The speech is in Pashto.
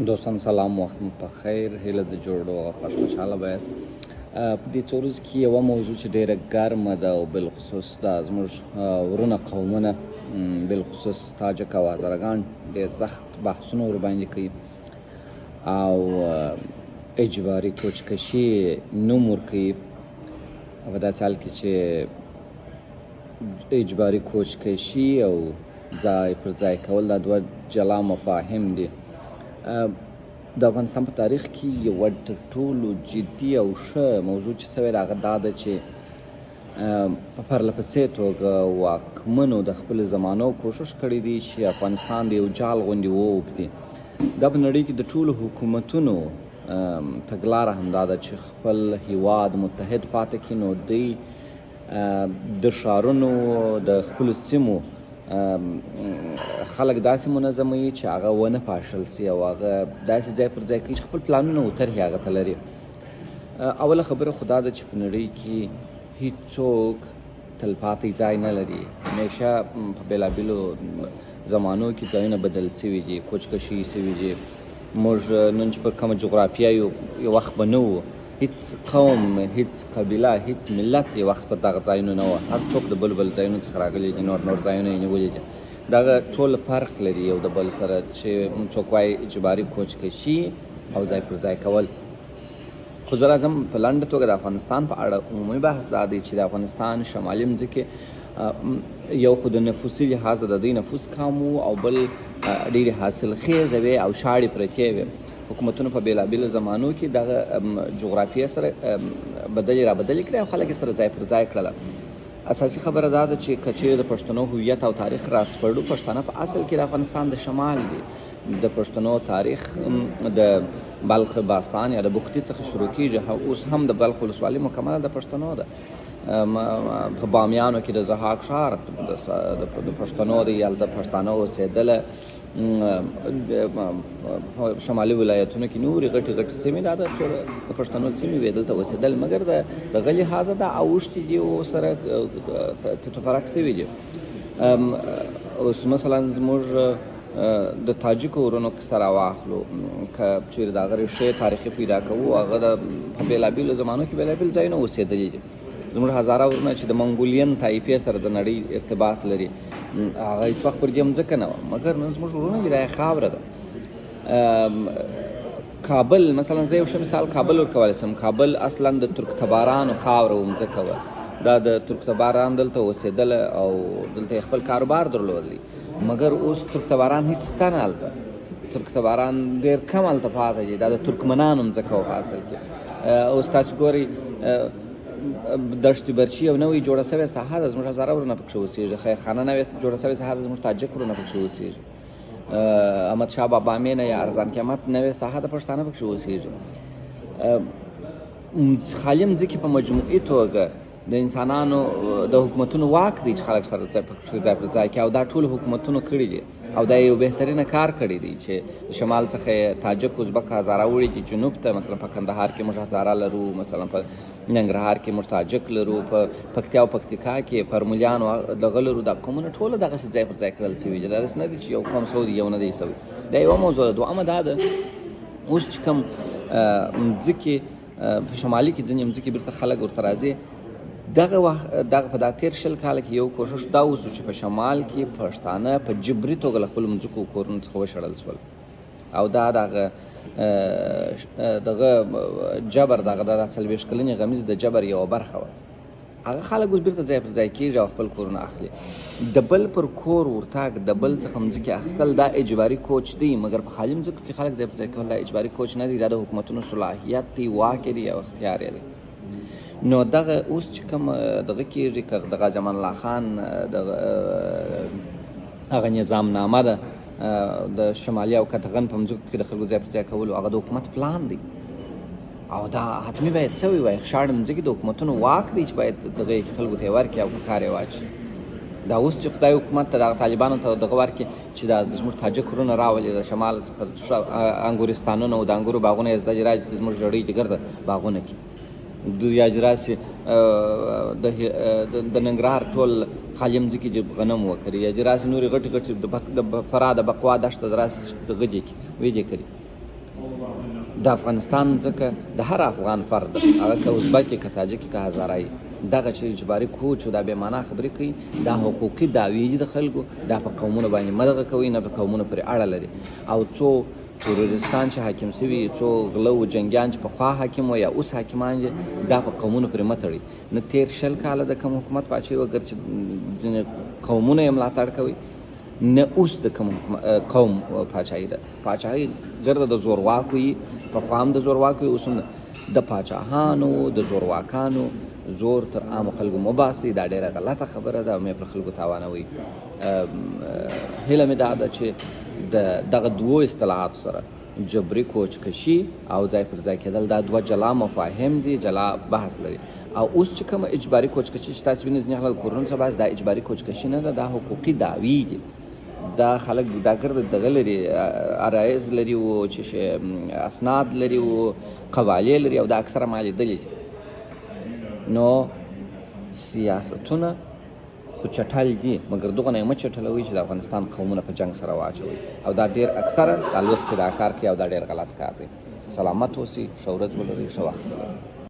دوستان سلام، وخت مو په خیر. هیله د جوړو او خوش خوشحاله به یاست. په دې څو ورځو کې یوه موضوع چې ډېره ګرمه ده او بالخصوص دا زموږ ورونه قومونه، بالخصوص تاجک او هزارګان، ډېر سخت بحثونه ورباندې کوي او اجباري کوچکشي نوم ورکوي، په داسې حال کې چې اجباري کوچکشي او ځای پر ځای کول دا دوه جلا مفاهیم دي. د افغانستان په تاریخ کې یوه تر ټولو جدي او ښه موضوع چې سوې ده، هغه دا ده چې په پرله پسې توګه واکمنو د خپلو زمانو کوښښ کړی دی چې افغانستان د یو جال غوندې واوبدي. دا په نړۍ کې د ټولو حکومتونو تګلاره همدا ده چې خپل هیواد متحد پاتې کړي، نو دوی د ښارونو، د خپلو سیمو خلک داسې منظموي چې هغه ونه پاشل سي او هغه داسې ځای پر ځای کوي چې خپل پلانونه او طرحې هغه ته لري. اوله خبره خو دا ده چې په نړۍ کې هیڅوک تلپاتی ځای نه لري، همیشه په بېلابېلو زمانو کې ځایونه بدل سوي دي، کوچکشي سوي دي. موږ نن چې پر کومه جغرافیه یو، یو وخت به نه وو. هیڅ قوم، هیڅ قبیله، هیڅ ملت یو وخت پر دغه ځایونو نه وو. هر څوک د بل بل ځایونو څخه راغلي دي، نور نور ځایونه یې نیولي دي. دغه ټول فرق لري یو د بل سره چې څوک وایي اجباري کوچکشي او ځای پر ځای کول. خو زه راځم په لنډه توګه د افغانستان په اړه. عمومي بحث دا دی چې د افغانستان شمالي مځکې یو خو د نفوسي لحاظه د دوی نفوس کم وو او بل ډېرې حاصلخېزه وې او شاړې پرتې وې. حکومتونو په بېلابېلو زمانو کې دغه جغرافیه سره بدلې را بدلې کړې او خلک یې سره ځای پر ځای کړله. اساسي خبره دا ده چې که چېرې د پښتنو هویت او تاریخ را سپړو، پښتانه په اصل کې د افغانستان د شمال دي. د پښتنو تاریخ د بلخ باستان یا د بختي څخه شروع کیږي. اوس هم د بلخ ولسوالي مکمله د پښتنو ده. په بامیانو کې د ضحاک ښار د پښتنو دی، هلته پښتانه اوسېدله. شمالي ولایتونو کې نورې غټې غټې سیمې، دا د ټولو د پښتنو سیمې وې، دلته اوسېدل، مګر د دغه لحاظه دا اوښتې دي او سره تتفرق سوي دي. اوس مثلا زموږ د تاجکو ورونو قصه راواخلو، که چېرې د هغه ریښې تاریخي پیدا کوو، هغه د په بېلابېلو زمانو کې بېلابېل ځایونه اوسېدلي دي. زموږ هزاره ورونه چې د منګولین طایفې سره د نړۍ ارتباط لري، هغه هیڅ وخت پر دې مځکه نه وه، مګر نن زموږ ورونه دي، دا یې خاوره ده. کابل مثلا، زه یو ښه مثال کابل ورکولی شم. کابل اصلا د ترک تبارانو خاوره و، مځکه وه. دا د ترک تباران دلته اوسېدله او دلته یې خپل کاروبار درلودلی، مګر اوس ترک تباران هیڅ شته نه. هلته ترک تباران ډېر کم هلته پاتې دي. دا د ترکمنانو مځکه وه په اصل کې. اوس تاسو ګورئ، دشت برچي یو نوې جوړه شوې ساحه ده، زموږ هزاره ورونه پکښې اوسېږي. خیرخانه نوې جوړه شوې ساحه ده، زموږ تاجک ورونه پکښې اوسېږي. احمد شاه بابا مېنه یا ارزان قیمت نوې ساحه ده، پښتانه پکښې اوسېږي. خالي مځکې په مجموعي توګه د انسانانو د حکومتونو واک دی چې خلک سره ځای پر ځای کړي، او دا ټول حکومتونو کړي دي او دا یو بهترینه کار کړی دی چې د شمال څخه یې تاجک، ازبک، هزاره وړي دي جنوب ته. مثلا په کندهار کې موږ هزاره لرو، مثلا په ننګرهار کې موږ تاجک لرو، په پکتیا او پکتیکا کې پرمولیانو دغه لرو. دا قومونه ټوله دغسې ځای پر ځای کړل سوي دي. دا داسې نه دي چې یو قوم سوی دی، یو نه دی سوی. دا یوه موضوع ده. دوهمه دا ده، اوس چې کوم مځکې په شمالي کې ځینې مځکې بیرته خلک ورته راځي، دغه وخت دغه په دا تېر 20 کاله کې یو کوښښ دا وسو چې په شمال کې پښتانه په جبري توګه له خپلو مځکو او کورونو څخه وشړل شول، او دا دغه دغه جبر، دغه د 40 کلنې غمیزې د جبر یوه برخه وه. هغه خلک اوس بیرته ځای پر ځای کېږي او خپل کورونه اخلي. د بل پر کور ورتګ، د بل څخه مځکې اخیستل، دا اجباري کوچ دی، مګر په خالي مځکو کې خلک ځای پر ځای کول دا اجباري کوچ نه دی. دا د حکومتونو صلاحیت دی، واک دی او اختیار یې دی. نو دغه اوس چې کوم دغه کېږي، که د غازي امان الله خان دغه هغه نظام نامه ده د شمالي او کتغن په مځکو کې د خلکو ځای پر ځای کولو، هغه د حکومت پلان دی او دا حتمي باید سوی وای. شاړې مځکې د حکومتونو واک دی چې باید دغه کې خلکو ته یې ورکړي او په کار یې واچوي. دا اوس چې خدای حکومت ته دغه طالبانو ته دغه ورکړي چې دا زموږ تاجک ورونه راولي د شمال څخه، انګورستانونه او د انګورو باغونه یې زده دي، راځي چې زموږ ژړۍ دي ګرده باغونه کې دوی، یا چې راسي د ننګرهار ټول خالي مځکې دې غنم وکري، یا چې راسي نورې غټې غټې د فراه د بقوا دښته راسي دغه دې کې وې دې کري. د افغانستان ځکه د هر افغان فرد ده، هغه که ازبک که تاجک که هزاره وي. دغه چې اجباري کوچ او دا بې معنا خبرې کوي، دا حقوقي دعوې دي د خلکو، دا په قومونو باندې مه دغه کوي، نه په قومونو پورې اړه لري. او څو تروریستان چې حاکم شوي، څو غله و جنګیان چې پخوا حاکم و یا اوس حاکمان دي، دا په قومونو پورې مه تړئ. نه تېر 20 کاله د کوم حکومت پاچهي وه، ګر چې ځینې قومونه یې ملاتړ کوي، نه اوس د کوم قوم پاچاهي ده. پاچاهي ګرده د زورواکو وي، پخوا هم د زورواکو وي، اوس هم د پاچاهانو د زورواکانو زور تر عامو خلکو مه باسئ. دا ډېره غلطه خبره ده او مې پر خلکو تاوانوي. هیله مې دا ده چې د دغه دوو اصطلاحاتو سره، جبري کوچکشي او ځای پر ځای کېدل، دا دوه جلا مفاهیم دي، جلا بحث لري. او اوس چې کومه اجباري کوچکشي چې تاسو وینئ، ځینې خلک کورونو څخه باسي، دا اجباري کوچکشي نه ده، دا حقوقي دعوې دي. دا خلک دا ګرده دغه لري، عرایض لري او چې شي اسناد لري او قوالې لري، او دا اکثره ما لیدلي دي. نو سیاستونه خو چټل دي، مګر دغه نه مه چټلوئ چې د افغانستان قومونه په جنګ سره واچوئ. او دا ډېر اکثره دا لوست چې دا کار کوي، او دا ډېر غلط کار دی. سلامت اوسئ، ښه ورځ ولرئ، ښه وخت ولرئ.